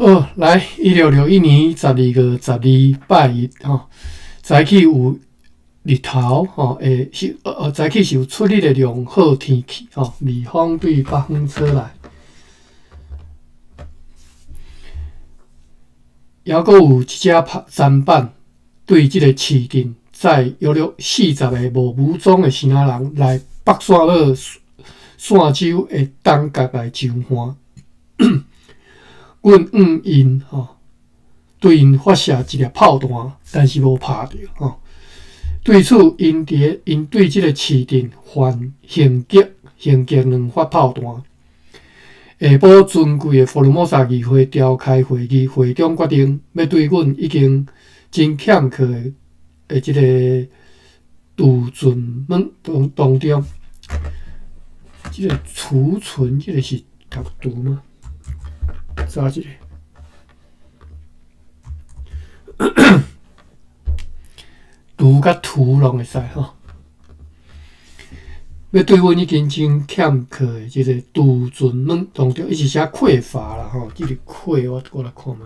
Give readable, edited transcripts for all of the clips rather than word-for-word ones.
好，來，1661年12月12拜一吼，早起有日頭吼，會是早起是有出日的良好天氣吼，微風對北方吹來，猶閣有一隻舢板對這個市鎮載約略40個無武裝的支那人來北線帽線州的東角來上岸。阮向𪜶吼，對𪜶發射一粒炮彈，但是無拍著吼。對此，𪜶佇𪜶對這個市鎮還還擊，還擊兩發炮彈。下晡，尊貴的福爾摩沙議會召開會議，會長決定欲對阮已經真欠缺的這個儲存物當當中，這個儲存這個是讀櫥嗎？查一下，櫥佮櫥攏會使吼。欲對阮已經真欠缺的這個儲存物當中，伊是寫匱乏啦吼，這個匱我過來看覓。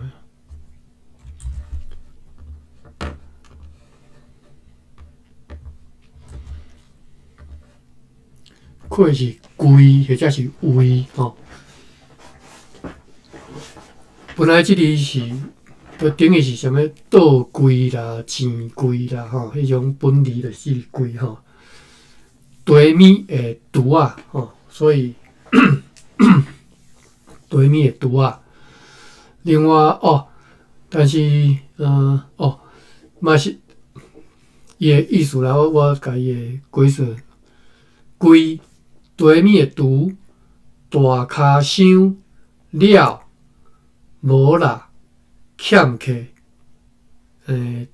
匱是櫃或者是位吼。本來這裡是，就等於是啥物倒櫃啦、錢櫃啦吼，彼種本字就是櫃吼。茶物的櫥仔吼，所以茶物的櫥仔。另外哦，但是哦，嘛是伊的意思啦，我我共伊的解說。櫃茶物的櫥，大跤箱了。無啦，欠缺，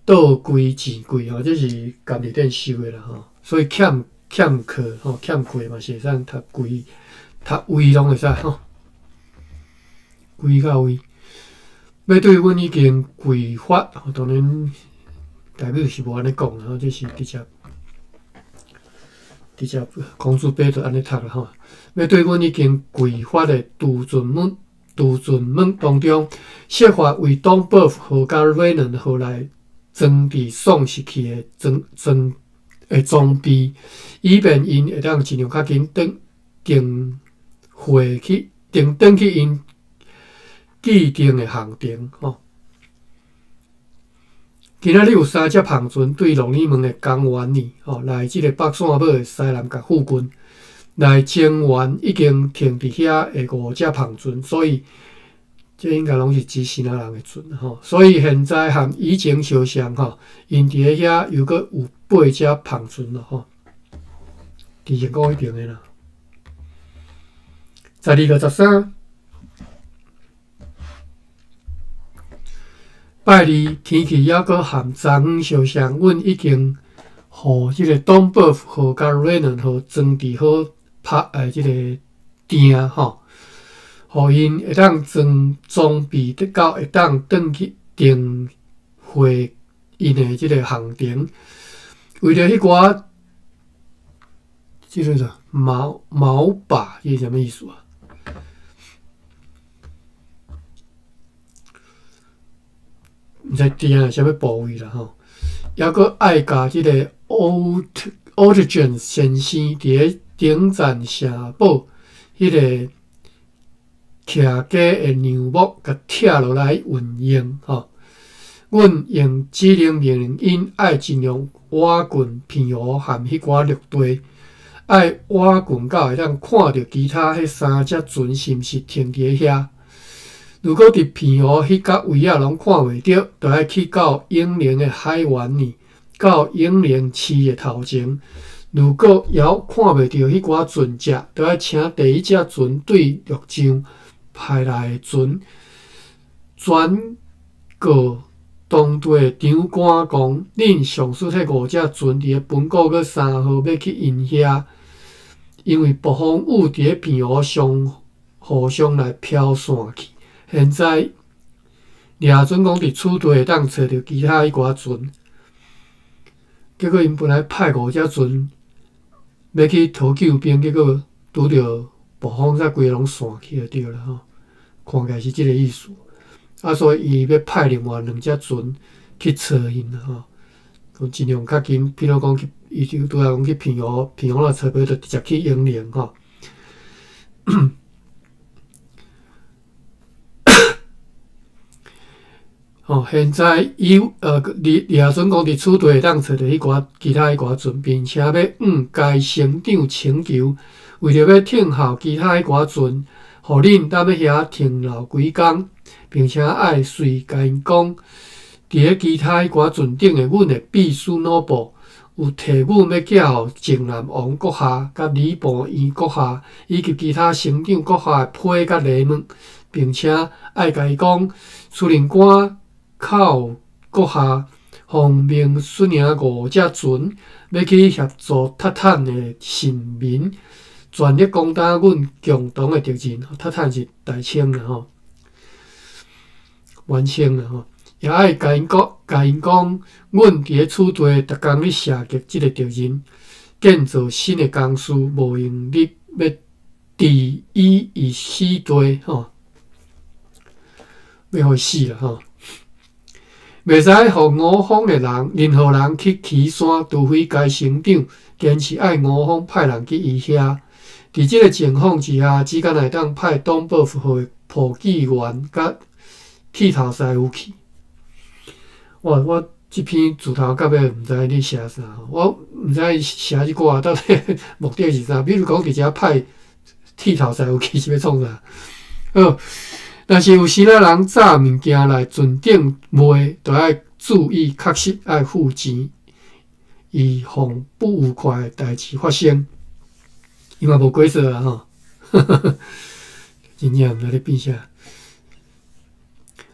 倒櫃錢櫃吼，這是共字典收的啦吼，所以欠欠缺吼，欠缺嘛是會使讀櫃、讀位攏會使吼。櫃佮位，欲對阮已經匱乏，當然台語是無按呢講啦吼，這是直接直接孔子伯就按呢讀啦吼。欲對阮已經匱乏的儲存物。儲存物當中，設法為東伯號佮瑞能號來裝置喪失去的裝裝的裝備，以便𪜶會當盡量較緊轉定回去，定轉去𪜶既定的航程。吼，今仔日有三隻帆船對鹿耳門的港灣呢，吼，來這個北線帽的西南角附近。來增援已經停佇遐的五隻帆船，所以這應該攏是指支那人的船吼。所以現在和以前相像吼，𪜶佇咧遐又閣有八隻帆船咯吼。佇英國彼邊的啦。12月13，拜二天氣猶閣和昨昏相像，阮已經。予這個東伯號佮瑞能號裝置好拍的這個碇吼，予𪜶會當裝裝備得到會當轉去定回𪜶的這個航程。為著彼寡這個啥毛毛把，這是啥物意思啊？毋知碇是啥物部位啦吼。猶閣愛共這個奧特奧特卷先生佇咧頂層城堡彼個徛家的梁木，共拆落來運用吼。阮用指令命令𪜶愛盡量倚近澎湖和彼寡陸地，愛倚近到會當看著其他彼三隻船是毋是停佇咧遐。如果佇澎湖彼角位仔攏看袂著，就愛去到永寧的海灣呢，到永寧市的頭前。如果猶看袂著彼寡船隻，就愛請第一隻船對陸上派來的船，轉告當地的長官講，恁上述彼五隻船佇咧本國閣3號欲去𪜶遐，因為暴風雨佇咧澎湖上互相來飄散去。現在掠準講佇此地會當揣著其他彼寡船，結果𪜶本來派五隻船欲去討救兵，結果拄著暴風，才規个攏散去就對啦吼。看起來是這個意思。啊，所以伊欲派另外兩隻船去揣𪜶啦吼，講盡量較緊，比如講去，伊就拄仔講去澎湖，澎湖若揣袂著，直接去永寧吼。吼，現在伊李李亞尊講佇此地會當揣著彼寡其他彼寡船，並且欲向該省長請求，為著欲聽候其他彼寡船，予恁踮咧遐停留幾工，並且愛隨共𪜶講，佇咧其他彼寡船頂的阮的秘書諾布有替阮欲寄予靖南王閣下、佮禮部院閣下以及其他省長閣下的批佮禮物，並且愛共伊講，司令官寇閣下奉命率領五隻船，欲去協助韃靼的臣民，全力攻打阮共同的敵人。韃靼是大清啦吼，滿清啦吼，也愛共𪜶講，共𪜶講，阮佇咧此地逐工咧射擊這个敵人，建造新的工事，無用力欲置伊於死地吼，欲予伊死啦吼。袂使予吳方的人，任何人去岐山，除非該省長堅持愛吳方派人去伊遐。佇這个情況之下，只敢若會當派董伯符號的簿記員佮剃頭師傅去。我我這篇自頭到尾毋知咧寫啥，我毋知伊寫這寡到底目的是啥。比如講，佇遮派剃頭師傅去是欲創啥？好。若是有啥人炸物件來船頂賣，就愛注意，確實愛付錢，以防不愉快的代誌發生。伊嘛無解釋啊吼，真正毋知咧變啥。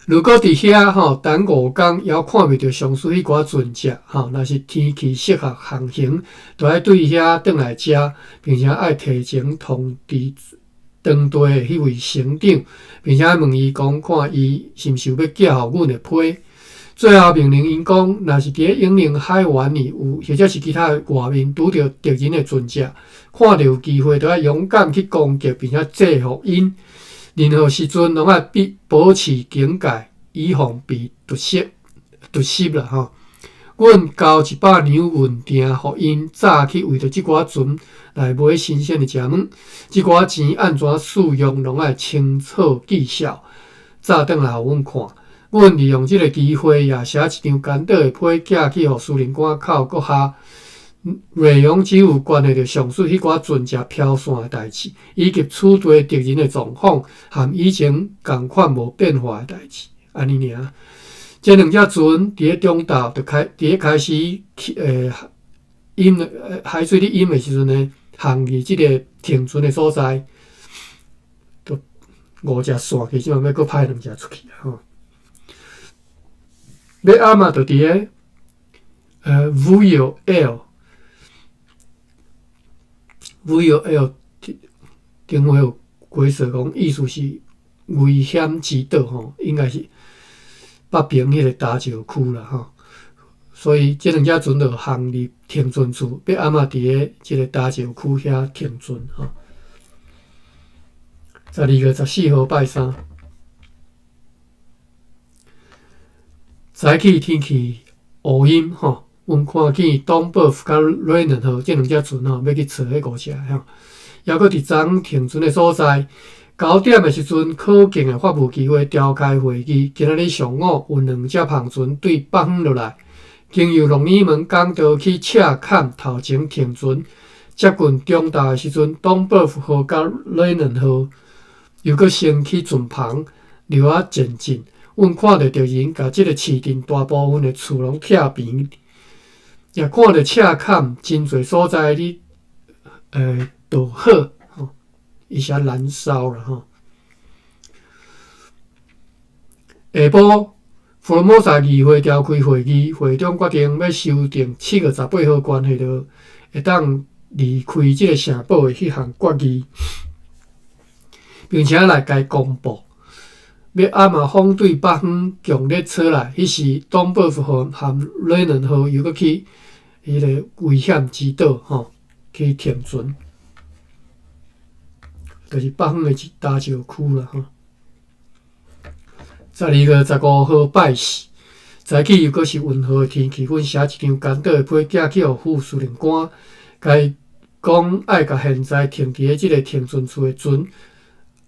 如果佇遐吼等五工，猶看袂著上述彼寡船隻吼，若是天氣適合航行，就愛對遐轉來遮，並且愛提前通知當地的彼位省長，並且問伊講，看伊是毋是有欲寄予阮的批。最後命令𪜶講，若是佇咧永寧海灣裡有，或者是其他外面拄著敵人的船隻，看著有機會，就愛勇敢去攻擊，並且制服𪜶。任何時陣攏愛必保持警戒，以防被突襲突襲啦吼。阮交100兩銀鋛，予𪜶早去為著這寡船來買新鮮的食物。這寡錢按怎使用，攏愛清楚記數，早轉來予阮看。阮利用這个機會，也寫一張簡短的批，寄去予司令官寇閣下。內容只有關係著上述彼寡船隻飄散的代誌，以及此地敵人的狀況，和以前仝款無變化的代誌，按呢爾。這兩隻船佇咧中晝就開，佇咧開始去飲海水咧飲的時陣呢，航去這个停船的所在，就五隻散去，這擺欲閣派兩隻出去啊吼。欲暗仔就佇咧VL，VL 頂尾有解釋講，意思是危險之島吼，應該是北爿彼个礁石區啦吼，所以這兩隻船就航入停船處，欲暗仔佇咧這个礁石區遐停船吼。12月14號拜三，早起天氣烏陰吼，阮看見東寶佮瑞能號這兩隻船吼，欲去揣彼五隻吼，猶閣佇昨停船的所在。9點的時陣，可敬的法務機會召開會議。今仔日上午有兩隻帆船對北方落來，經由龍耳門港道去赤崁頭前停船。接近中晝的時陣，東寶福號佮雷能號又閣升起船帆，溜仔前進。阮看著敵人共這个市鎮大部分的厝攏拆平，也看著赤崁真濟所在咧，著火。伊是燃燒啦吼。下晡，福爾摩沙議會召開會議，會長決定欲修訂7月18號關係著會當離開這个城堡的彼項決議，並且來共公布。欲暗仔風對北方強烈吹來，彼時東寶福號和雷能號又閣去彼个危險之島吼去停船。就是北方的一礁石區啦吼。12月15號拜四，早起又閣是溫和的天氣，阮寫一張簡短的批寄去予副司令官，共伊講愛共現在停佇咧這个停船處的船，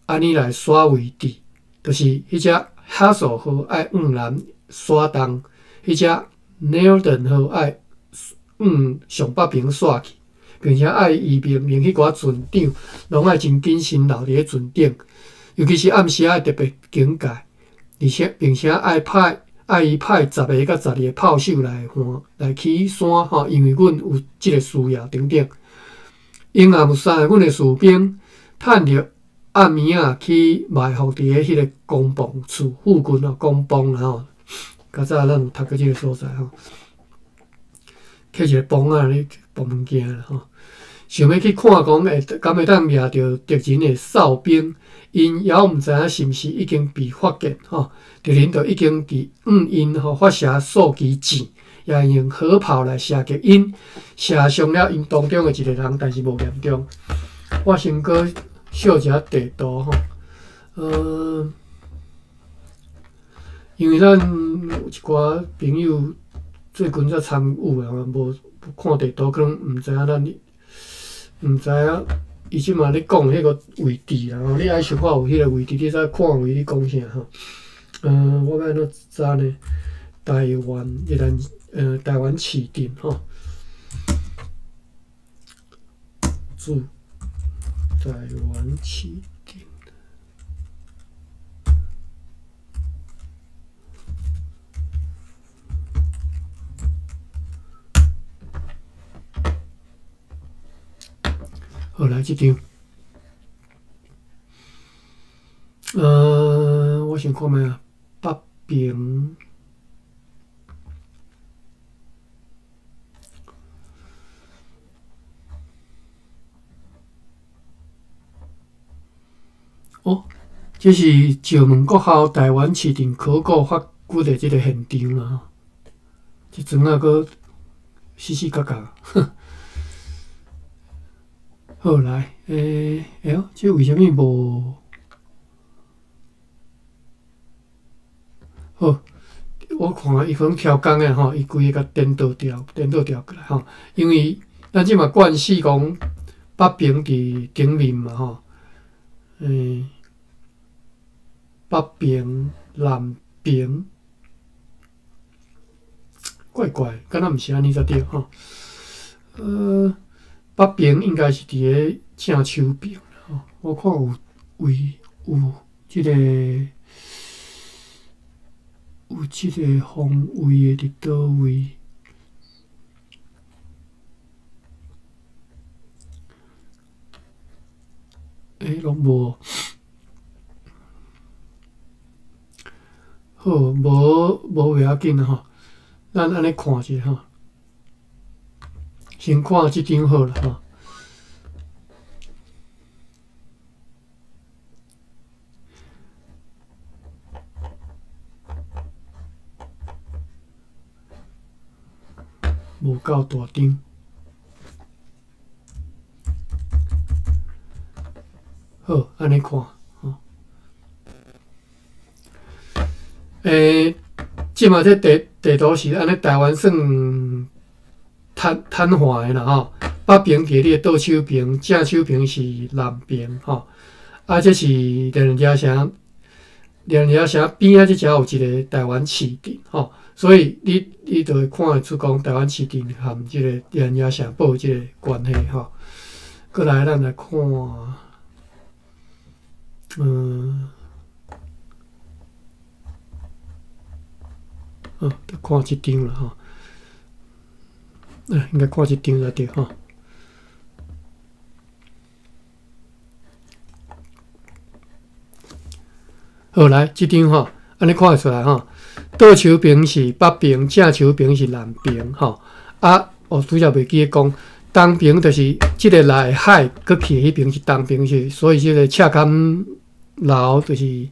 按呢來徙位置，就是彼隻哈索號愛往南徙東，彼隻 Naarden 號愛往上北爿徙去，並且愛伊命令彼寡船長攏愛真謹慎留佇咧船頂，尤其是暗時愛特別警戒，而且並且愛派愛伊派十个佮12个炮手來換來起山吼，因為阮有這个需要等等。𪜶也有三个阮的士兵，趁著暗暝仔去埋伏佇咧彼个工磅厝附近哦，工磅啦吼。較早咱有讀過這个所在吼，揢一个磅仔咧磅物件啦吼。想欲去看講會敢會當掠著敵人的哨兵，𪜶猶毋知影是毋是已經被發現吼。敵人就已經佇向𪜶吼發射數支箭，也用火炮來射擊𪜶，射傷了𪜶當中的一個人，但是無嚴重。我先閣掃一下地圖吼，因為咱有一寡朋友最近才參與的，無看地圖，可能毋知影咱，毋知影伊這馬咧講彼個位置啦吼。你愛小可有彼個位置，你才看位咧講啥吼。我欲按怎查呢？台灣宜蘭台灣市鎮吼，注台灣市鎮。好，來這張。我先看覓啊，北爿。哦，這是石門國校台灣市鎮考古發掘的這个現場啦。這陣仔閣死死角角。好來，欸，哎喲，這為啥物無？好，我看伊可能超工的吼，伊規个共顛倒掉，顛倒掉過來吼。因為咱這馬慣勢講北爿佇頂面嘛吼，北爿、南爿，怪怪，敢若毋是按呢才對吼。北爿應該是佇咧正手爿吼，我看有位有這個有這个方位的佇佗位？欸，攏無。好，無無袂要緊吼，咱按呢看一下吼。先看這張好了吼。無夠大張。好，按呢看吼。這馬這地地圖是按呢台灣算攤攤橫的啦吼。北爿佇你的倒手爿，正手爿是南爿吼。啊，這是連家城，連家城邊仔這遮有一个台灣市鎮吼，所以你你就會看會出講台灣市鎮和這个連家城堡這个關係吼。過來，咱來看，好，看這張啦吼。應該看這張才對吼。好，來，這張吼，按呢看會出來吼。倒手爿是北爿，正手爿是南爿吼。啊，我拄才袂記得講，東爿就是這个內海閣去的彼爿是東爿是，所以這个赤崁樓就是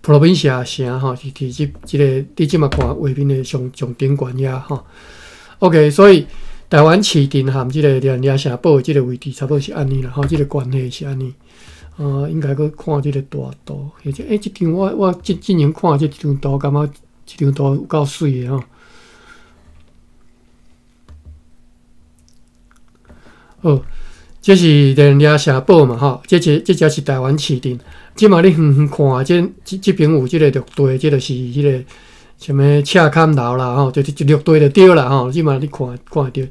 Provincia 城吼，是佇這這个你這馬看畫面的上上頂懸遐吼。OK，所以台灣市鎮和這个連雅城堡的這个位置差不多是按呢啦吼，這个關係是按呢。應該閣看這个大圖，或者這張我之前看這張圖，感覺這張圖有夠媠的吼。好，這是熱那亞城堡嘛吼，這遮是台灣市鎮。這馬你遠遠看，這邊有這个綠地，這就是彼个啥物赤崁樓啦吼，就是一綠地就對啦吼。這馬你看看會著，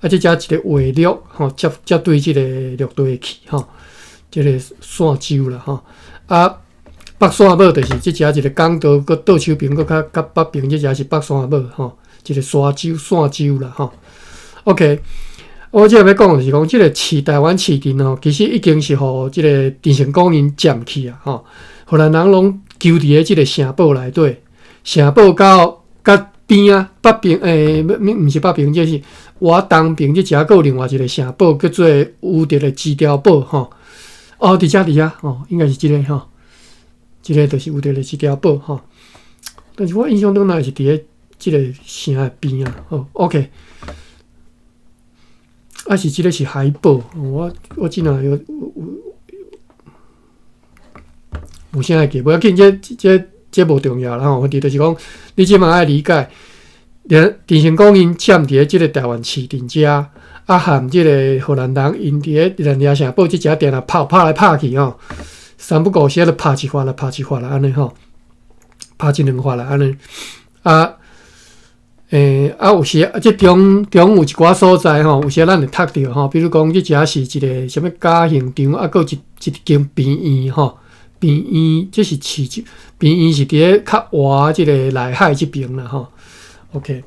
啊，這遮一个畫廊吼，接對這个綠地去吼，這个線洲啦吼。啊，北山堡就是這遮一个港道，閣倒手邊閣較較北邊，這遮是北山堡吼，一个沙洲線洲啦吼。OK。我這欲講就是講，這个台灣市鎮吼，其實已經是予這个鄭成功𪜶佔去啊吼，荷蘭人攏勼佇咧這个城堡內底，城堡到佮邊仔北邊，毋是北邊，這是倚東邊，這遮閣有另外一个城堡，叫做烏德的基碉堡吼。哦，佇遮佇遮吼，應該是這个吼，這个就是烏德的基碉堡吼。但是我印象中若是佇咧這个城的邊仔吼。OK。啊是這个是海報，我這若有有啥會記，無要緊，這無重要啦吼。問題就是講，你這馬愛理解，鄭成功𪜶佔佇咧這个台灣市鎮遮，啊含這个荷蘭人𪜶佇咧熱那亞城堡這遮定定炮拍來拍去吼，三不五時就拍一發啦，拍一發啦，按呢吼，拍一兩發啦，按呢啊。啊，有時啊，這中有一寡所在吼，有時咱會讀著吼，比如講，這遮是一个啥物嘉興場，啊，閣有一間病院吼，病院這是市鎮，病院是佇咧較外這个內海這邊啦吼。OK，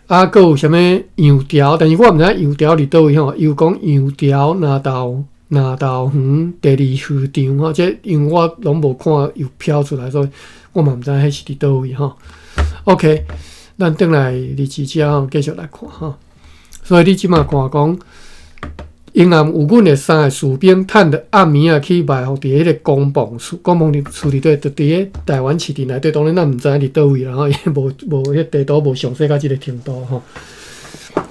啊，閣有啥物楊潮，但是我毋知影楊潮佇佗位吼，伊有講楊潮南投園第二漁場吼，這因為我攏無看有標出來，所以我嘛毋知彼是佇佗位吼。OK。咱轉來日誌遮吼，繼續來看吼。所以你這馬看講，英南有阮的三个士兵，趁著暗暝仔去埋伏佇彼个公墓厝，公墓厝裡底，就佇咧台灣市鎮內底。當然咱毋知影佇佗位啦吼，伊無彼地圖無詳細到這个程度吼。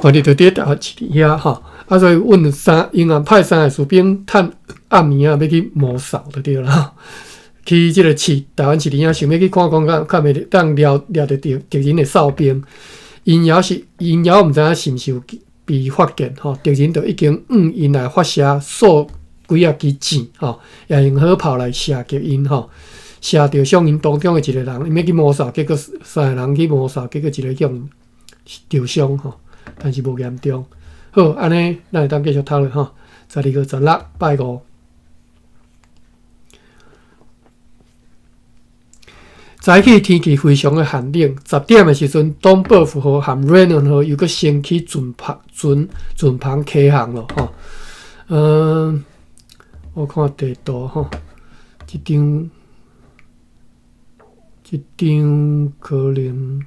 反正就佇咧台灣市鎮遐吼。啊，所以阮英南派三个士兵趁暗暝仔欲去謀殺就對啦。去這个市台灣市鎮遐，想欲去看看看，看袂當掠著敵人的哨兵。𪜶猶是𪜶猶毋知影是毋是有被發現吼，敵人就已經向𪜶來發射數幾仔支箭吼，也用火炮來射擊𪜶吼，射著傷𪜶當中的一个人，𪜶欲去謀殺，結果三个人去謀殺，結果一个去予著傷吼，但是無嚴重。好，按呢，咱會當繼續讀落吼，12月16，拜五。早起天氣非常的寒冷，10點的時陣，董寶福號和瑞倫號又閣先去船帆啟航囉吼。我看地圖吼，這張可能，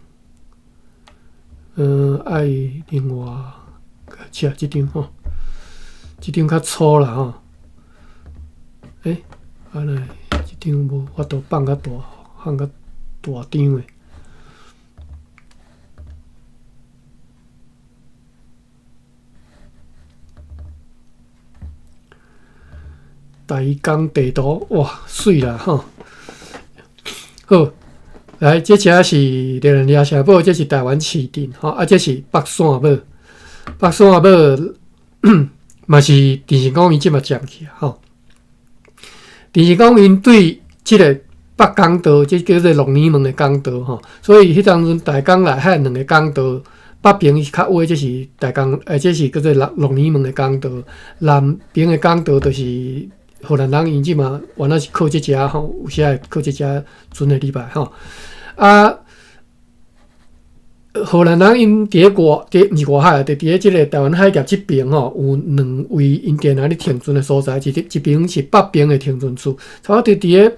愛另外，這這張吼，這張較粗啦吼。按呢，這張無法度放較大。放較大張的。台江地圖，哇，媠啦吼！好，來，這遮是熱那亞城堡，這是台灣市鎮吼，啊，這是北山堡，北山堡嘛是鄭成功𪜶這馬佔去吼。鄭成功𪜶對這个北港道，這叫做鹿耳門的港道吼，所以彼當陣大江內海兩个港道，北邊較倚，這是大江，這是叫做鹿耳門的港道，南邊的港道就是荷蘭人𪜶這馬原來是靠這遮吼，有時會靠這遮船的禮拜吼。啊，荷蘭人𪜶佇咧外，佇毋是外海，佇咧這个台灣海峽這邊吼，有兩位𪜶定定咧停船的所在，一邊是北邊的停船處，差不多佇咧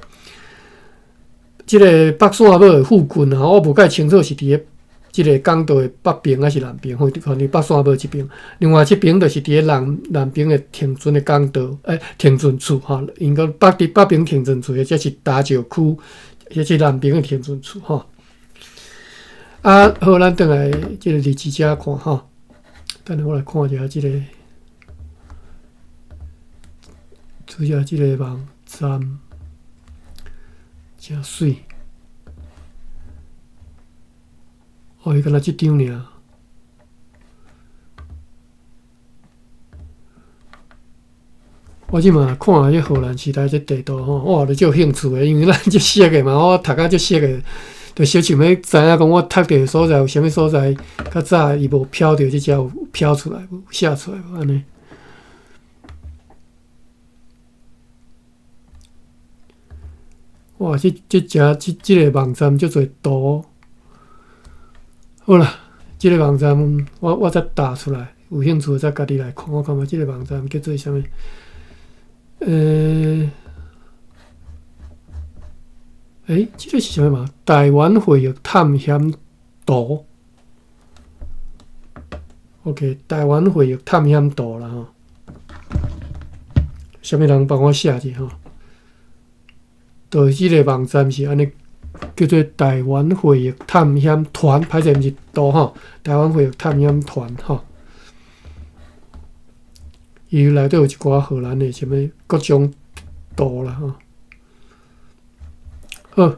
這个北山堡的附近啊，我無介清楚是佇咧這个港道的北邊還是南邊，反正北山堡這邊。另外這邊就是佇咧南邊的停船的港道，停船處吼，應該佇北邊停船處，或者是大石區，或者是南邊的停船處吼。啊，好，咱轉來這个日誌遮看吼。等下我來看一下這个，拄才這个網站誠媠。哦，伊敢若這張爾。我這馬看這荷蘭時代這地圖吼，我也就足有興趣的，因為咱足熟的嘛，我讀甲足熟的，就小想欲知影講我讀著的所在有啥物所在，較早伊無標著，這隻有標出來無，寫出來無按呢。哇！這這隻這這个網站足濟圖。好啦，這个網站我我再打出來，有興趣再家己來看。我看覓這个網站叫做啥物？欸，這个是啥物嘛？台灣海域探險圖。OK，台灣海域探險圖啦吼。啥物人幫我寫者吼？就這个網站是按呢，叫做台灣海域探險團，歹勢毋是圖吼，台灣海域探險團吼。伊內底有一寡荷蘭的啥物各種圖啦吼。好，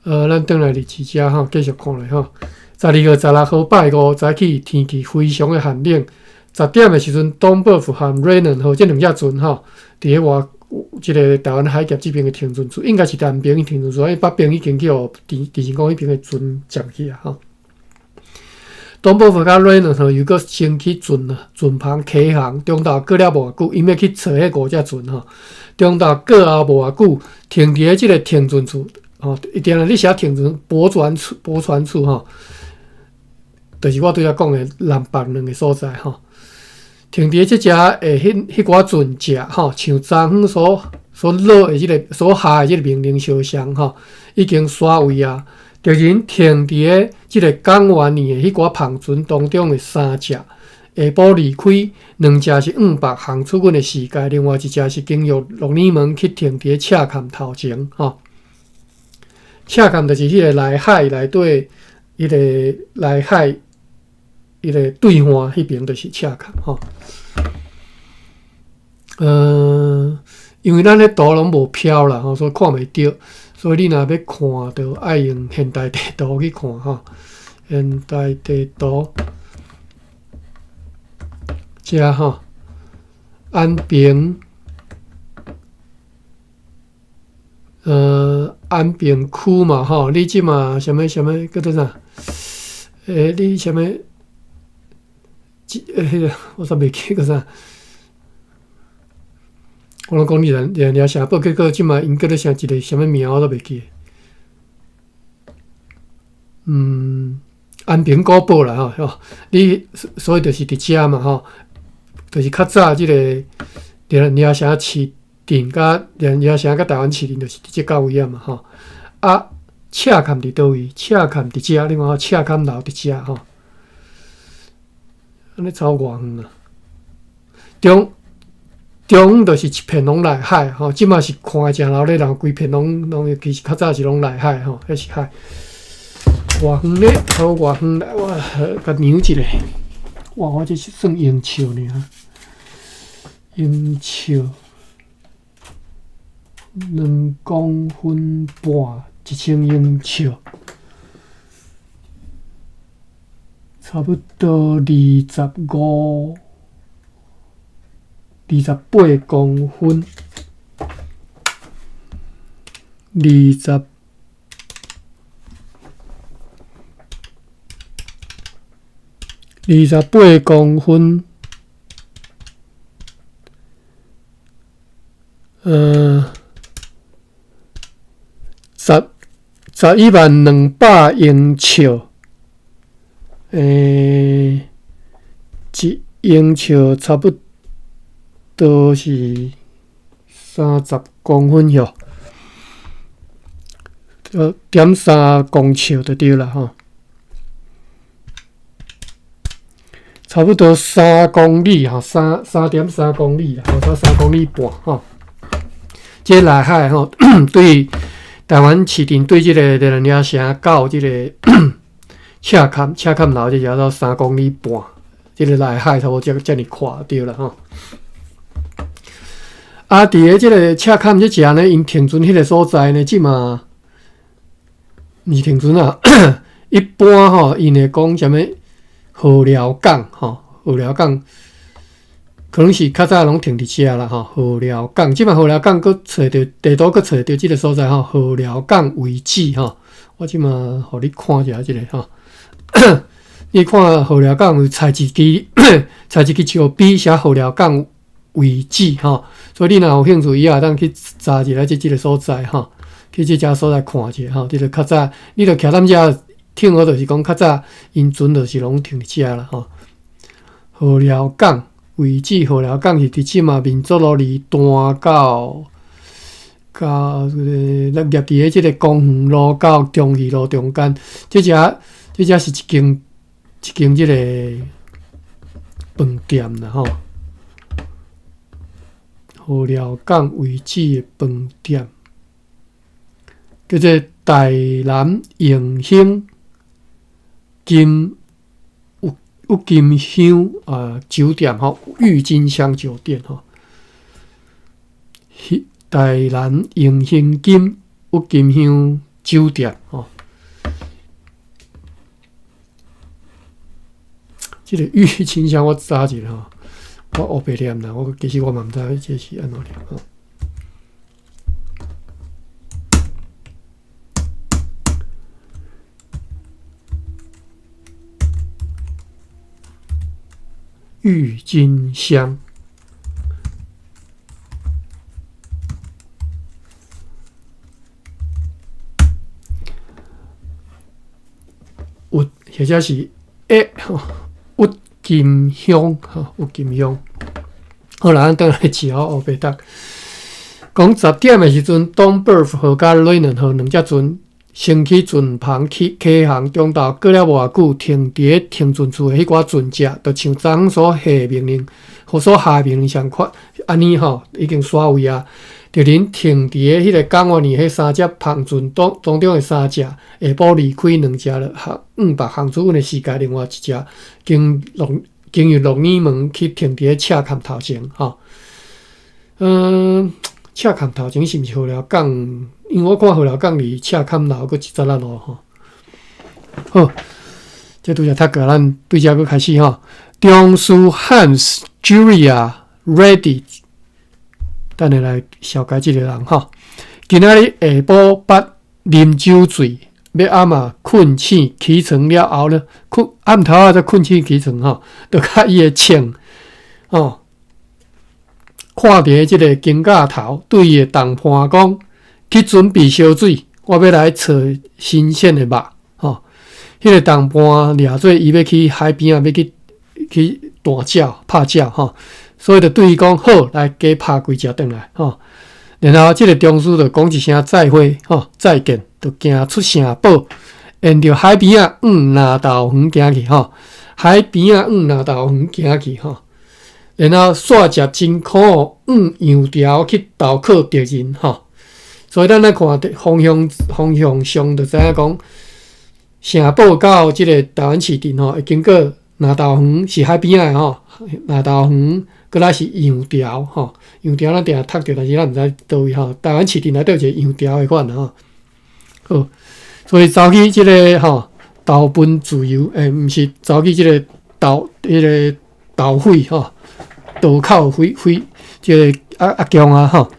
咱轉來日誌遮吼，繼續看落吼。12月16號拜五早起，天氣非常的寒冷。10點的時陣，東寶福和瑞能號這兩隻船吼，佇咧外這个台灣海峽這邊的停船處，應該是南邊的停船處，因為北邊已經去予鄭鄭成功彼邊的船佔去啊吼。東寶福佮瑞能號又閣先去船啊，船旁啟航，中晝過了無偌久，𪜶欲去揣彼五隻船吼。中晝過後無偌久，停佇咧這个停船處吼，伊定定咧寫停船泊船處，泊船處吼，就是我拄才講的南北兩个所在吼。停佇咧這遮的彼彼寡船隻吼，像昨昏所所落的這个所下的這个命令相像吼，已經徙位啊。敵人停佇咧這个港灣裡的彼寡帆船當中的三隻下晡離開，兩隻是往北航出阮的視界，另外一隻是經由鹿耳門去停佇咧赤崁頭前吼。赤崁就是彼个內海內底，彼个內海，彼个對岸彼邊就是赤崁吼。因為咱彼圖攏無標啦吼，所以看袂著。所以你若欲看，就愛用現代地圖去看吼。現代地圖，遮吼，安平，安平區嘛吼，你這馬啥物啥物叫做啥？你啥物？這彼个我煞袂記叫啥？我攏講你連連城堡，結果這馬𪜶叫做啥一个啥物名我都袂記。安平古堡啦吼，吼，你所以就是佇遮嘛吼，就是較早這个連連城市鎮佮連連城佮台灣市鎮，就是佇這到位啊嘛吼。啊，赤崁佇佗位？赤崁佇遮，你看赤崁樓佇遮吼，按呢走偌遠啊？中中就是一片攏內海吼，這馬是看的誠鬧熱，人規片攏攏其實較早是攏內海吼，彼是海。偌遠咧？好偌遠來，我共量一下。哇，我這是算英尺爾，英尺2公分半，1000英尺，差不多25。28公分，28公分，11万200英尺，1英尺差不多是30公分哟，.3公尺就對啦吼，差不多3公里吼，3.3公里啦，吼，3公里半吼。這內海吼，對台灣市鎮對這个連林城到這个赤崁赤崁樓，這叫做3公里半，這个內海差不多這這爾寬對啦吼。啊，佇咧這个赤崁這遮呢，𪜶停船彼个所在呢，這馬毋是停船啊，一般吼，𪜶會講啥物禾寮港吼，禾寮港可能是較早攏停佇遮啦吼，禾寮港，這馬禾寮港閣揣著地圖閣揣著這个所在吼，禾寮港位置吼，我這馬予你看一下這个吼，你看禾寮港有裁一支石碑寫禾寮港位置吼，所以你若有興趣，以後會當去查一下這個所在吼，去這遮所在看一下吼。這個較早，你著徛踮遮聽好，就是講較早𪜶船就是攏停佇遮啦吼。禾寮港位置，禾寮港是佇這馬民族路二段到這個咱夾佇咧這個公園路到中義路中間，這遮是一間這個飯店啦吼。禾寮港位置的飯店，叫做台南永興金鬱金香啊酒店吼，鬱金香酒店吼。台南永興金鬱金香酒店吼。這个鬱金香我查一下吼。我烏白念啦，我其實我嘛毋知這是按怎念吼。鬱金香，鬱或者是欸吼，鬱金香吼，鬱金香。好啦，咱轉來飼烏白讀。講10點的時陣，東伯號佮雷能號兩隻船先去船旁去啟航，中晝過了無偌久，停佇咧停船處的彼寡船隻，就像昨昏所下命令，予所下命令相款，按呢吼，已經煞位啊。就恁停佇咧彼个港灣裡，彼三隻帆船當中的三隻，下晡離開兩隻了，往北航出阮的世界，另外一隻經由鹿耳門去停佇咧赤崁頭前吼。赤崁頭前是毋是禾寮港？因為我看禾寮港離赤崁樓閣一截仔路吼。好，這拄才讀過，咱對這閣開始吼。中士 Hans Julia Ready，等下來紹介這个人吼。今仔日下晡捌啉酒醉，欲暗仔睏醒起床了後呢，睏暗頭仔才睏醒起床吼，就共伊的銃吼，看佇這个肩胛頭，對伊的同伴講：去準備燒水，我欲來揣新鮮的肉吼。彼个同伴掠做伊欲去海邊仔，欲去彈鳥、拍鳥吼，所以就對伊講：好，來加拍幾隻轉來吼。然後這个中士就講一聲再會吼，再見，就行出城堡，沿著海邊仔往南投園行去吼，海邊仔往南投園行去吼。然後煞食真苦，往洋潮去投靠敵人吼。所以咱來看方向上，就知影講，城堡到這个台灣市鎮吼，會經過南投園是海邊仔的吼，南投園閣來是洋潮吼，洋潮咱定定讀著，但是咱毋知佗位吼。台灣市鎮內底有一個洋潮的款吼。好，所以走去這个吼投奔自由，毋是走去這个投彼个投匪吼，投靠匪匪這个阿強啊吼。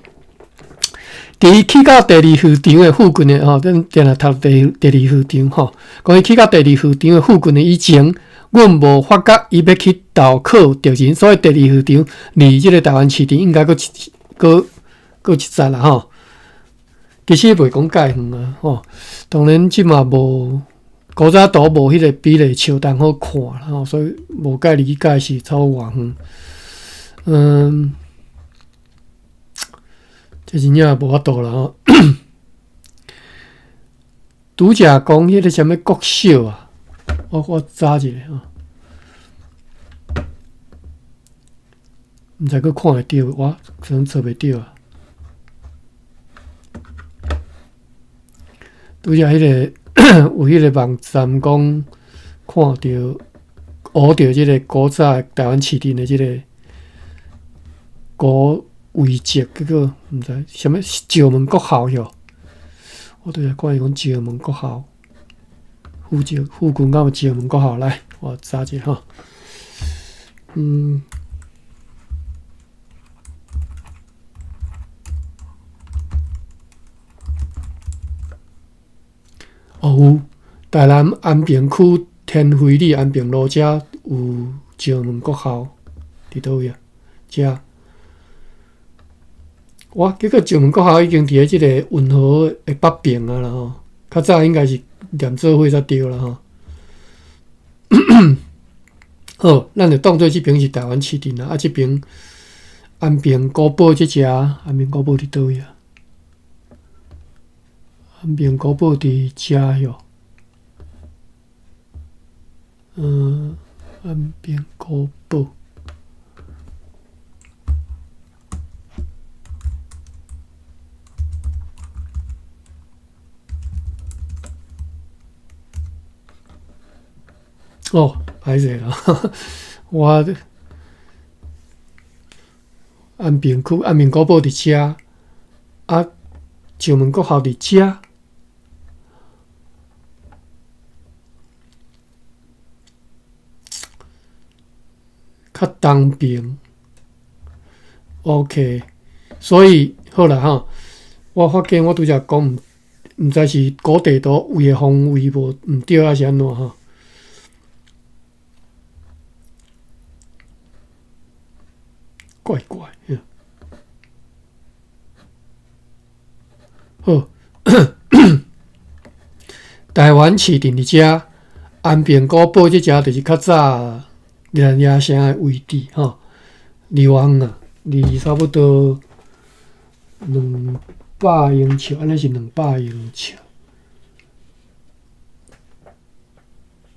佇伊去到第二漁場的附近的吼，咱定定讀第二漁場吼，講伊去到第二漁場的附近的以前，阮無發覺伊欲去投靠敵人，所以第二漁場離這个台灣市鎮應該閣一截啦吼。其實袂講介遠啊吼，當然這馬無古早圖無彼个比例尺通好看啦吼，所以無介理解是差偌遠。這真正無法度啦吼。拄才講彼个啥物國小啊，我查一下吼，毋知閣看會著，我可能找袂著啊。拄才彼个有彼个網站講看著學著這个古早台灣市鎮的這个古遺跡，叫做毋知啥物石門國校喲。我拄才看伊講石門國校附近敢有石門國校來，我查者吼。哦有，台南安平區天妃里安平路遮有石門國校，佇佗位啊？遮。哇！結果石門國校已經佇咧這个運河的北邊啊啦吼，較早應該是連做伙才對啦吼。好，咱就當做這爿是台灣市鎮啦，啊，這爿安平古堡這隻，安平古堡佇佗位啊？安平古堡佇遮喲。安平古堡。哦，歹勢啦，我安平區安平古堡佇遮，啊，石門國校佇遮，較東邊。OK，所以好啦吼，我發現我拄才講毋知是古地圖位的方位無毋對，抑是按怎吼？怪怪，好，台灣市鎮佇遮，安平古堡這遮就是較早仁安野城的位置吼，離偌遠啊，離差不多200英尺，按呢是200英尺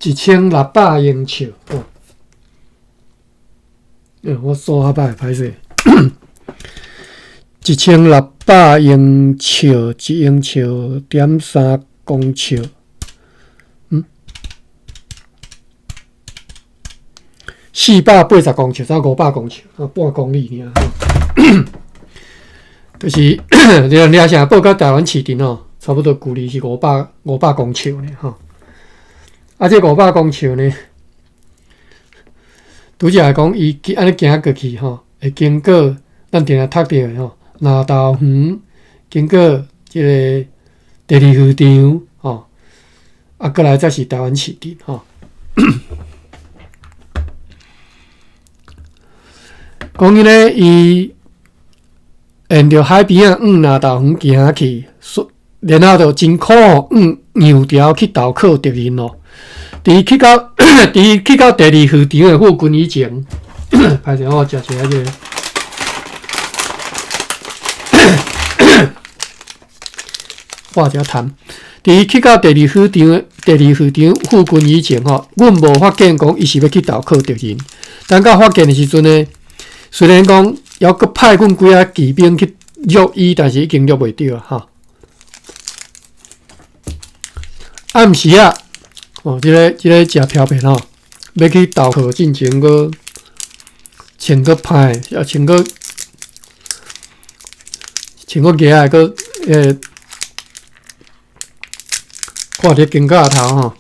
，1600英尺吼。我數較歹，歹勢。1600英尺，1英尺.3公尺，480公尺，才500公尺，啊，半公里爾。就是仁安城堡佮台灣市鎮吼，差不多距離是500公尺爾吼。啊，這500公尺呢？拄才來講，伊按呢行過去吼，會經過咱定定讀著的吼，南投園，經過這个第二漁場吼，啊，過來才是台灣市鎮吼。講伊咧，伊沿著海邊仔往南投園行去，然後就真苦往洋橋去投靠敵人咯。佇伊去到第二漁場的附近以前，歹勢，我食一下這个，化一下痰。佇伊去到第二漁場附近以前吼，阮無發現講伊是欲去投靠敵人。等到發現的時陣呢，雖然講猶閣派阮幾仔騎兵去掠伊，但是已經掠袂著啊！吼，暗時啊。哦，這个食飄片吼，欲去投靠進前，閣穿閣歹，啊穿閣穿閣額仔，閣看佇肩胛頭吼，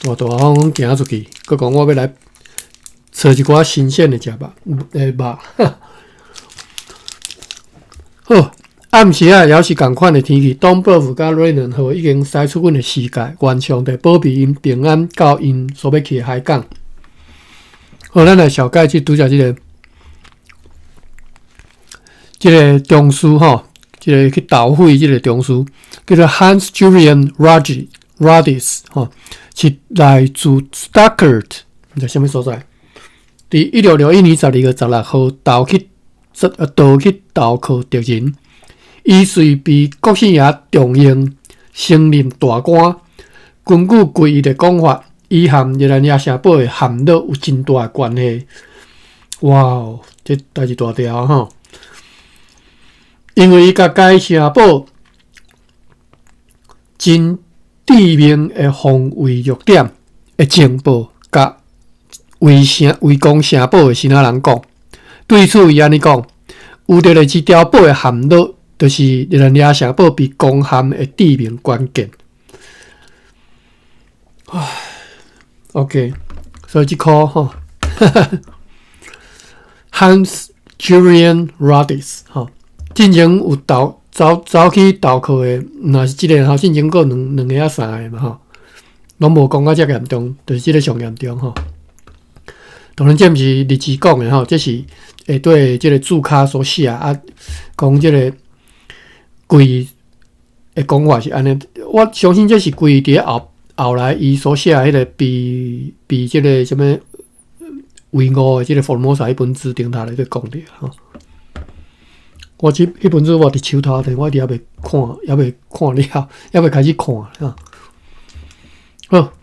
大大方方行出去，閣講我欲來揣一寡新鮮的食肉，肉。好。暗時仔猶是仝款的天氣，董伯符佮瑞倫號已經駛出阮的視界，願上帝保庇𪜶平安到𪜶所欲去的海港。好，咱來紹介這拄才這个中士吼，這个去投匪這个中士，叫做 Hans Julian Radius 吼，是來自 Stuttgart，毋知啥物所在。佇1661年12月16號逃去投靠敵人。伊遂被國姓爺重用，升任大官。根據歸伊的講法，伊和熱那亞城堡的陷落有真大的關係。哇哦，這代誌大條吼！因為伊共該城堡真致命的防衛弱點的情報，共圍城圍攻城堡的新仔人講。對此，伊按呢講。烏德勒支碉堡的陷落，就是熱那亞城堡被攻陷的致命關鍵。唉，OK，所以這箍吼，Hans Julian Rudis 吼，進前有投走走去投靠的，若是這個吼，進前閣兩兩个啊三个嘛吼，攏無講甲遮嚴重，就是這個上嚴重吼。當然，這毋是日誌講的吼，這是下底這個注卡所寫啊，講這個規的講法是按呢，我相信這是規佇咧後後來伊所寫的彼個比比這個啥物唯五的這個福爾摩沙彼本書頂頭咧咧講著吼。我這彼本書我佇手頭頂，我一直猶未看，猶未看了，猶未開始看吼。好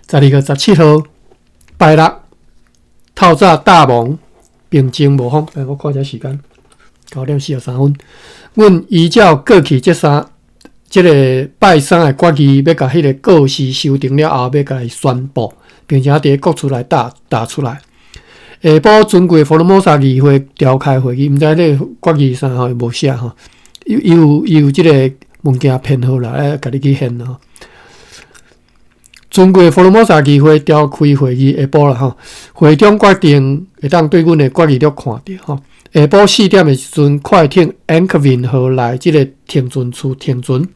，12月17號拜六，透早大霧，平靜無風。來，我看一下時間，9點43分。阮依照過去這三這個拜三的決議，欲共彼个告示修訂了後，欲共伊宣布，並且佇咧國厝內打打出來。下晡尊貴福爾摩沙議會召開會議，毋知這個決議啥吼，無寫吼。伊伊有伊有這個物件編號啦，愛共你去現吼。尊貴福爾摩沙議會召開會議下晡啦吼，會長決定會當對阮的決議錄看著吼。下晡4點的時陣，快艇 Ankvin 號來這個停船處停船。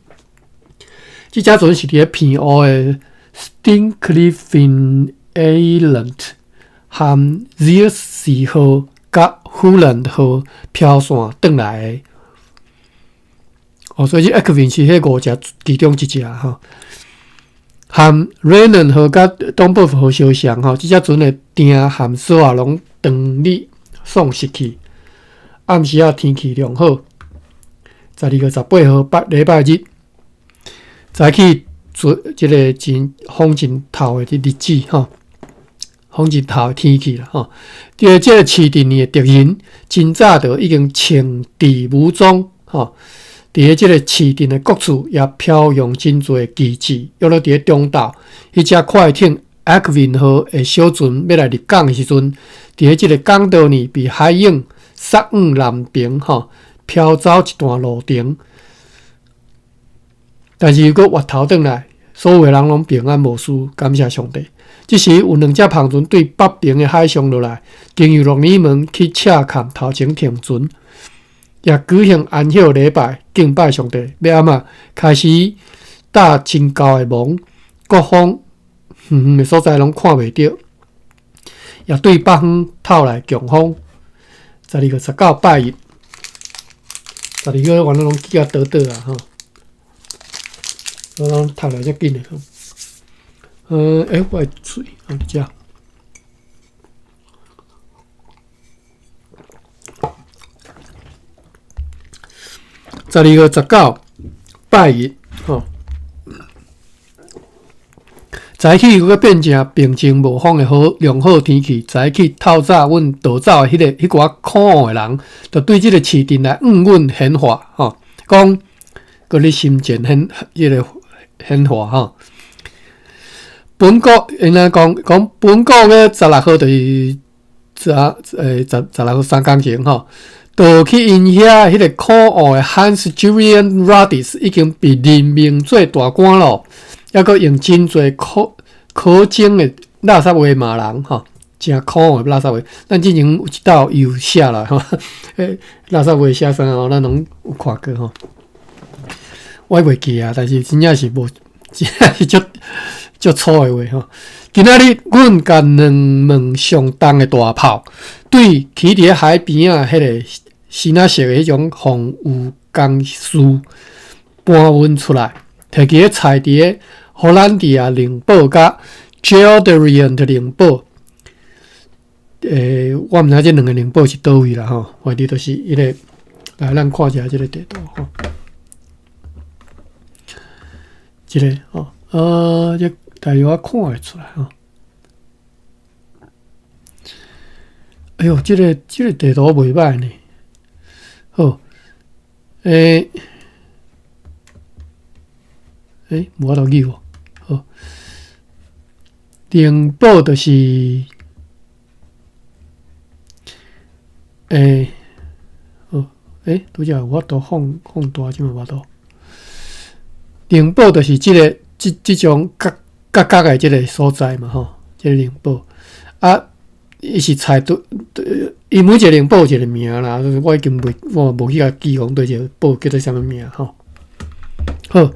這隻船是佇咧澎湖的 Stinkliffin Island 和 Zeus 號佮 Holland 號飄線轉來的。哦，所以這 Ankvin 是彼五隻其中一隻吼。和 Rhenen 號佮東北號相像吼，這隻船的釘和鎖仔攏長日喪失去。暗時仔天氣良好，12月18號拜禮拜日，早起做這個真風真透的日子吼，風真透的天氣啦吼。這個市鎮的敵人真早就已經穿戴武裝吼，佇咧這個市鎮的各處也飄揚真濟旗幟，約落佇咧中晝，彼隻快艇 Ankvin 號的小船欲來入港的時陣，佇咧這個港道呢被海湧殺往南邊吼，飄走一段路程，但是閣回頭轉來，所有的人攏平安無事，感謝上帝。這時有兩隻帆船對北邊的海上落來，經由鹿耳門去赤崁頭前停船，也舉行安息禮拜，敬拜上帝。欲按怎開始打真厚的霧，各方遠遠的所在攏看袂著，也對北方透來強風。12月19拜日，十二月原來攏記甲倒倒啊吼，我攏讀來遮緊的吼。欸，我的喙佇遮。12月19拜日吼。早起閣變成平靜無風的好良好天氣。早起透早，阮逃走的彼個彼寡可惡的人，就對這個市鎮來向阮顯化吼，講閣咧心戰顯彼個顯化吼。本國𪜶來講講本國咧十六號就是十欸十十六號三工前吼，就去𪜶遐彼個可惡的 Hans Julian Rudis 已經被任命做大官咯。抑閣用真濟可可憎的垃圾話罵人吼，誠可惡的垃圾話。咱之前有一道伊有寫啦吼，欸，垃圾話寫啥吼，咱攏有看過吼。我袂記啊，但是真正是無，真正是足足粗的話吼。今仔日，阮共兩門上重的大炮，對起佇咧海邊仔彼個新仔色的彼種防禦工事搬運出來。提去咧踩佇咧荷蘭迪亞領堡佮 Gelderland 領堡，欸，我毋知這兩个領堡是佗位啦吼，反正就是彼个，來咱看一下這个地圖吼，這个吼，這大約我看會出來吼。哎喲，這个這个地圖袂䆀呢，好，欸。欸，無法度記無？好，靈寶就是，欸，欸，拄才有法度放放大，這馬無法度。靈堡就是這个這這種角角角的這个所在嘛，吼，這个靈堡啊，伊是採對，伊每一个靈堡有一个名啦，我已經袂，我無去共記講佗一个堡叫做啥物名吼。好，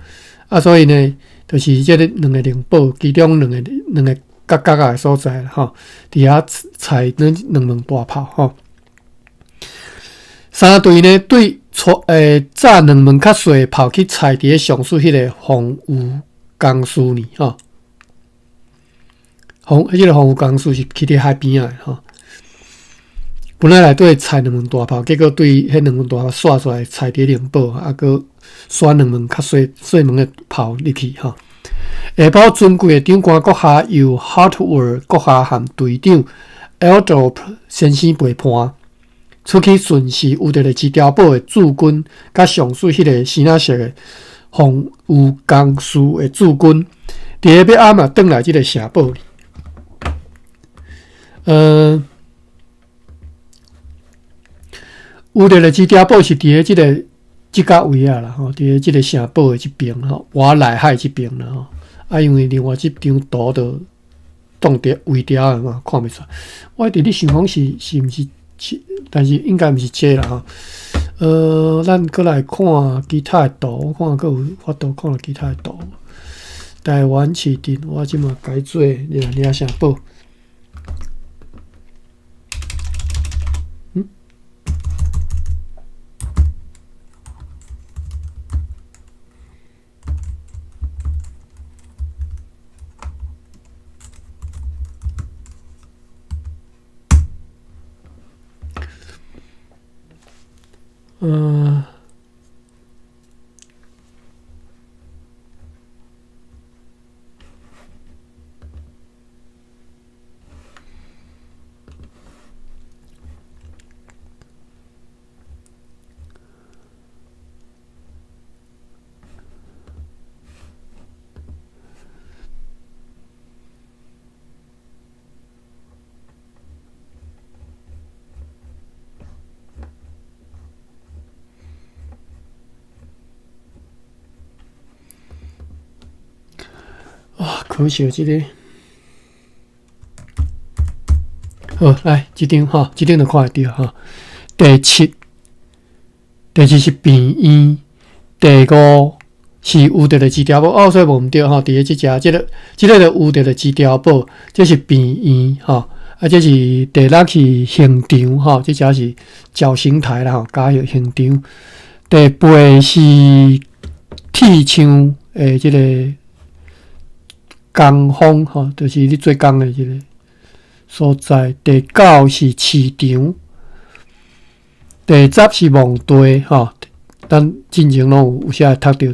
啊，所以呢，就是這个兩个靈堡，其中兩个兩个角角仔的所在啦，吼，佇遐採兩兩門大炮吼。三隊呢，對帶欸炸兩門較細的炮去採佇咧上述彼个防禦工事呢，吼。防彼个防禦工事是起佇海邊仔的吼。本來內底採兩門大炮，結果對彼兩門大炮煞出來採佇靈堡，啊，閣徙兩門較細細門的炮入去吼。下晡尊貴的長官閣下由 Hartwell 閣下和隊長 Eldorp 先生陪伴，出去巡視烏特勒支碉堡的駐軍，佮上述彼个生仔色的防禦工事的駐軍，佇咧欲暗嘛轉來這个城堡裡。烏特勒支碉堡是佇咧這个這角位仔啦，吼，佇咧這个城堡的這邊吼，瓦內海這邊啦吼。啊，因為另外這張圖就擋佇圍掉的嘛，看袂出來。我一直咧想講是是毋是這，但是應該毋是這啦吼。咱閣來看其他的圖，我看閣有法度看著其他的圖。台灣市鎮，我這馬改做領城堡。嗯？嗯。哇，可惜這个。好，來，這張吼，這張就看會著吼。第七，第七是病院，第五是烏特勒支碉堡，哦，所以無毋對吼。佇咧這遮，這个這个就烏特勒支碉堡，這是病院吼。啊，這是第六是刑場吼，這遮是絞刑台啦吼，監獄刑場。第八是鐵廠的這个工坊吼，就是咧做工的這个所在。第九是市場，第十是墓地吼，咱進前攏有有時會讀著。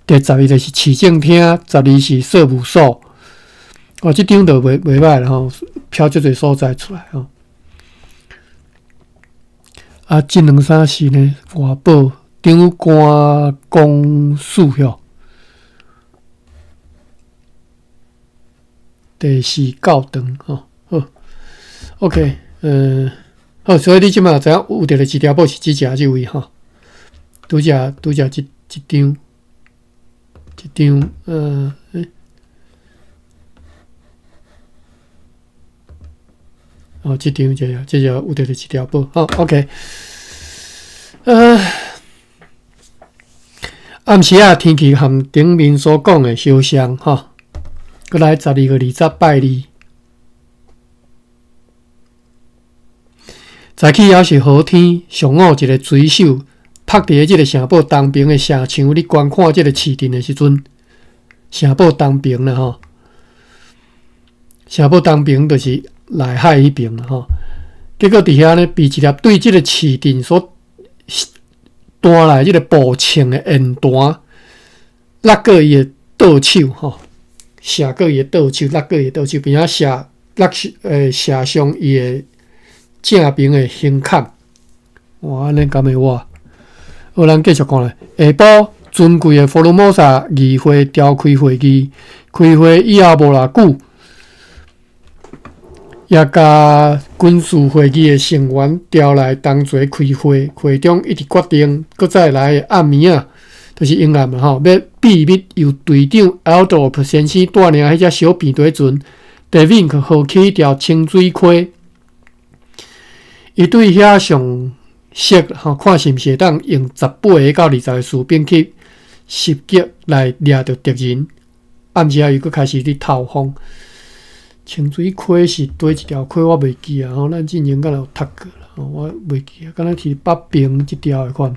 第十一就是市政廳，十二是稅務所。哦，這張就袂袂䆀啦吼，飄足濟所在出來吼。啊，這兩三是呢，外堡長官公署吼。第四教堂吼，好，OK，好，所以你這馬知影有佇咧支碉堡是指遮這位吼，拄才拄才這這張，這張，欸，哦，這張這個這個有佇咧支碉堡，好，OK，暗時仔天氣和頂面所講的相像吼。閣來12月20拜二，早起猶是好天。上午一个水手泊佇咧這个城堡東邊的城牆咧觀看這个市鎮的時陣，城堡東邊啦吼，城堡東邊就是內海彼邊啦吼。結果佇遐呢，被一粒對這个市鎮所彈來這个步槍的煙彈，落過伊的倒手吼。射過伊的倒手，落過伊的倒手，並且射落射傷伊的正爿的胸坎。哇，按呢敢會我？好，咱繼續看咧。下晡，尊貴的福爾摩沙議會召開會議，開會以後無偌久，也共軍事會議的成員調來同齊開會，會中一直決定，閣再來的暗暝仔，就是陰暗吼，欲秘密由隊長 Oudorp 先生帶領彼隻小便佇船，De Winck 號去彼條清水溪。伊對遐上熟吼，看是毋是會當用18個到20個士兵去襲擊來掠著敵人。暗時仔又閣開始佇透風。清水溪是佗一條溪，我袂記啊吼，咱之前敢若有讀過啦，我袂記啊，敢若是北平這條的款，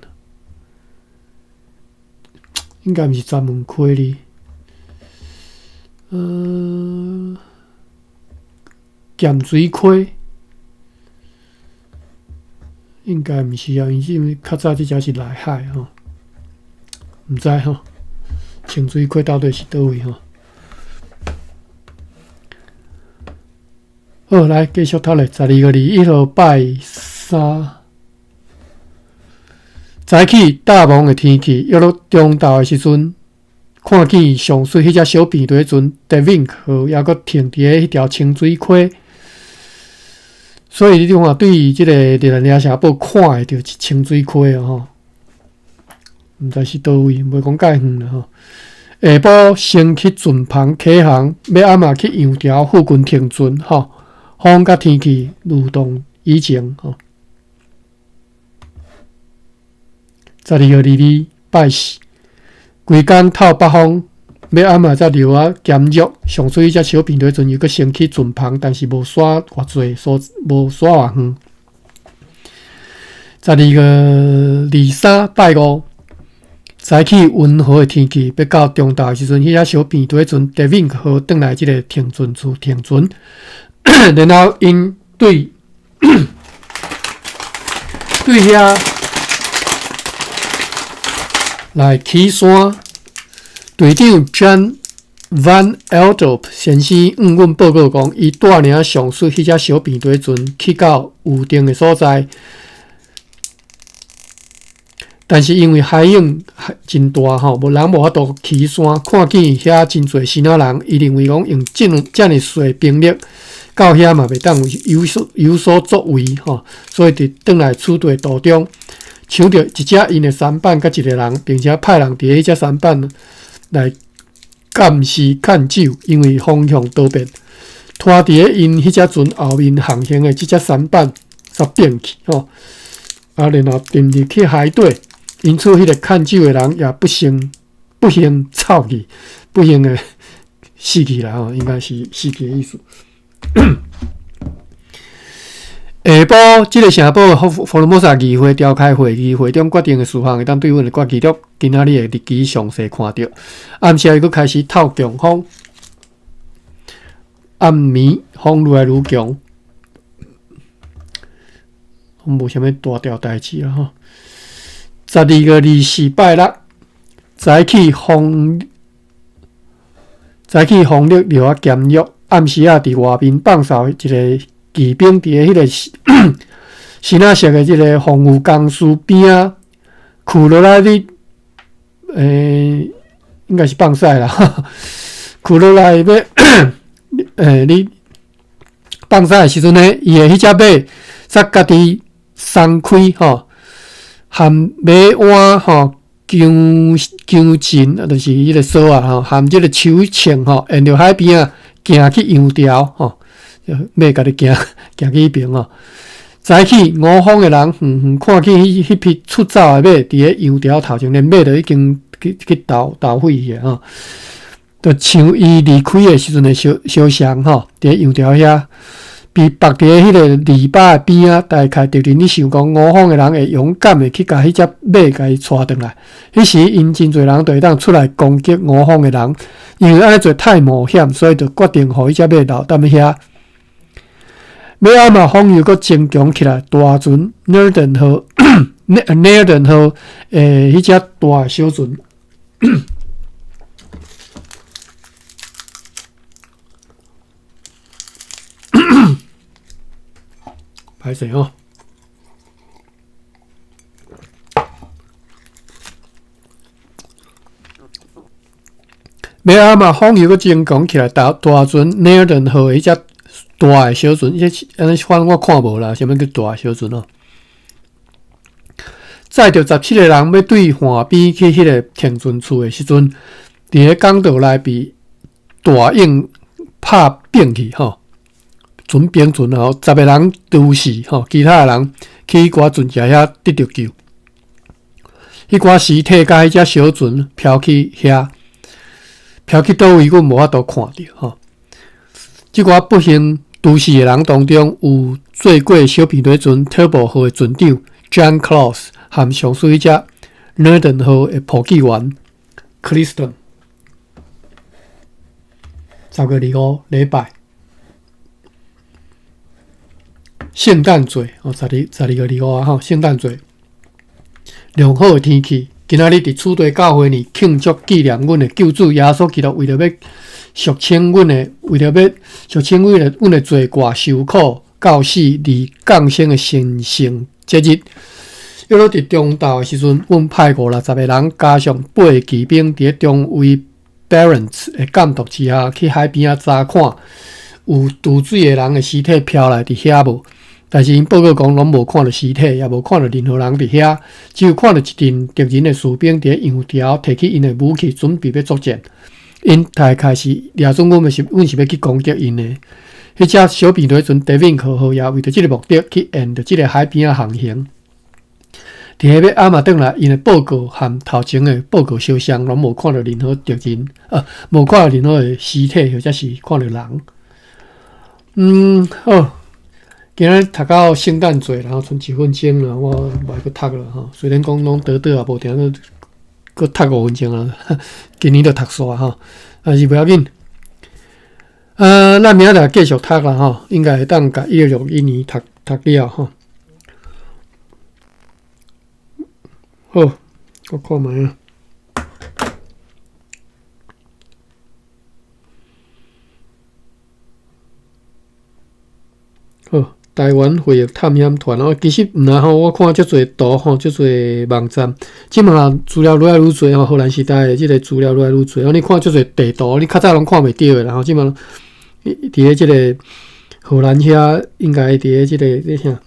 應該毋是三門溪哩。鹹水溪應該毋是啊，因為較早這隻是內海吼，毋知吼，清水溪到底是佗位吼？好，來繼續讀咧。12月21號拜三，早起大霧的天氣，約落中晝的時陣，看見上述彼隻小便佇船 De Winck 號，猶閣停佇咧彼條清水溪。所以你看，對這個熱那亞城堡看會著是清水溪哦吼，毋知是佗位，袂講介遠啦吼。下晡先去船旁啟航，欲暗仔去洋橋附近停船吼。風佮天氣流動以前吼。12月22拜四，規工透北風，欲暗仔才落仔減弱。上水彼隻小便佇船又閣先去船旁，但是無徙偌濟，所無徙偌遠。12月23拜五，早起溫和的天氣，欲到中晝的時陣，彼隻小便佇船 De Winck 號轉來這個停船處停船。然後𪜶對對遐來起山，隊長 Jan van Eldorp 先生向阮報告講，伊帶領上述彼隻小便佇船去到預定的所在，但是因為海湧真大吼，無人無法度起山，看見遐真濟支那人，伊認為講用這遮爾細兵力到遐嘛袂當有所作為吼，所以佇轉來此地途中，搶著一隻𪜶的舢板佮一個人，並且派人佇彼隻舢板來監視看守，因為風向多變，拖佇咧𪜶彼隻船後面航行的這隻舢板煞變去吼，啊，然後沉入去海底，因此彼個看守的人也不幸走去，不幸的死去啦吼，應該是死去的意思。下晡，這個城堡福爾摩沙議會召開會議，會中決定的事項會當對阮的決議錄，今仔日的日期詳細看著。暗時又閣開始透強風，暗暝風愈來愈強，攏無啥物大條代誌啦吼。12月24拜六，早起風力落仔減弱，暗時仔佇外面放哨一個騎兵佇咧彼個新亞色的這個防禦工事邊仔，跍落來咧，應該是放屎啦，跍落來欲，你放屎的時陣呢，伊的彼隻馬煞家己鬆開吼，含馬鞍吼，鉗鉗繩，就是彼個索仔吼，含這個手銃吼，沿著海邊仔行去洋橋吼。馬家己行行去彼爿吼。早起五方的人遠遠看見彼彼匹出走的馬佇咧洋橋頭前，連馬都已經去投水去吼。就像伊離開的時陣的小小相吼，佇咧洋橋遐被縛佇咧彼個籬笆的邊仔，大概敵人咧想講五方的人會勇敢的去共彼隻馬共伊帶轉來。彼時𪜶真濟人就會當出來攻擊五方的人，因為按呢做太冒險，所以就決定予彼隻馬留踮遐。尾仔嘛，風又閣增強起來，大船 Naarden 號 Naarden 號的彼隻大小船，歹勢吼。尾仔嘛，風又閣增強起來，大船 Naarden 號的彼隻。大的小船，這按呢反正我看無啦，啥物叫大的小船哦？載著17個人欲對岸邊去彼个停船處的時陣，佇咧港道內被大湧拍扁去吼，船扁船吼，十个人拄死吼，其他的人去彼寡船隻遐得著救。彼寡屍體佮彼隻小船飄去遐，飄去佗位，阮無法度看著吼。這寡不幸拄死的人當中，有坐過小平底船 Turbo 號的船長 John Claus 和上述彼隻 Northern 號的簿記員 Clifton。10月25，禮拜，聖誕節哦，12月25啊吼，聖誕節，良好的天氣。今仔日佇此地教會呢慶祝紀念阮的救主耶穌基督，為著欲贖清阮的，為著欲贖清阮的罪過受苦到死而降生的神聖節日。約落佇中晝的時陣，阮派五六十个人，加上八个騎兵，佇咧中尉 Barents 的監督之下，去海邊仔查看有墜水的人的屍體飄來佇遐無。但是𪜶報告講，攏無看著屍體，也無看著任何人佇遐，只有看著一陣敵人的士兵佇咧洋橋提起𪜶的武器，準備欲作戰。𪜶大概是掠準阮是阮是欲去攻擊𪜶的。彼隻小平底船 Devink 號也為著這个目的去沿著這个海邊仔航行。佇彼欲暗仔轉來，𪜶的報告和頭前的報告相像，攏無看著任何敵人，無看著任何的屍體，或者是看著人。好，今仔日讀到聖誕節，然後賰一分鐘啦，我無愛閣讀啦吼。雖然講攏短短也無定閣讀5分鐘啊，今年就讀煞吼，但是袂要緊。咱明仔載繼續讀啦吼，應該會當共1661年讀讀了吼。好，我看覓啊。好，台灣回憶探險團哦，其實毋但吼，我看足濟圖吼，足濟網站，這馬資料愈來愈濟吼，荷蘭時代的這个資料愈來愈濟，你看足濟地圖，你較早攏看袂著的，然後這馬佇咧這个荷蘭遐，應該佇咧這个咧啥，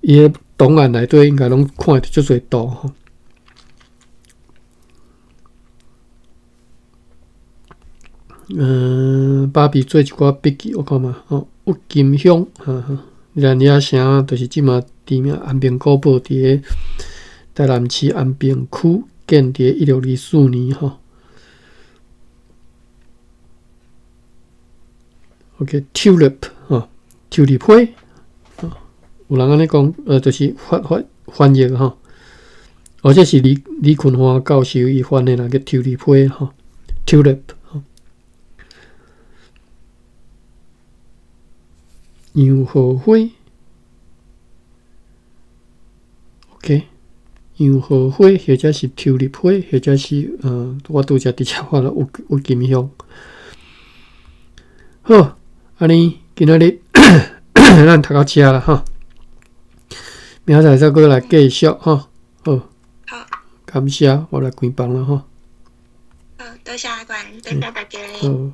伊个檔案內底應該攏看著足濟圖吼。芭比做一寡筆記，我看覓吼，鬱金香，哈哈，咱遐城就是這馬佇名安平古堡，佇咧台南市安平區建佇1624年吼。OK，tulip 吼，秋梨花，有人按呢講，就是發翻譯吼，或者是李坤華教授伊翻的啦，叫秋梨花吼，tulip。楊荷花，OK，楊荷花或者是秋梨花，或者是我拄才佇遮看著鬱金香。好，按呢今仔日咱讀到遮啦吼，明仔載再閣來繼續吼。好，好，感謝，我來關房啦吼。好，多謝阿管，多謝大家。好。。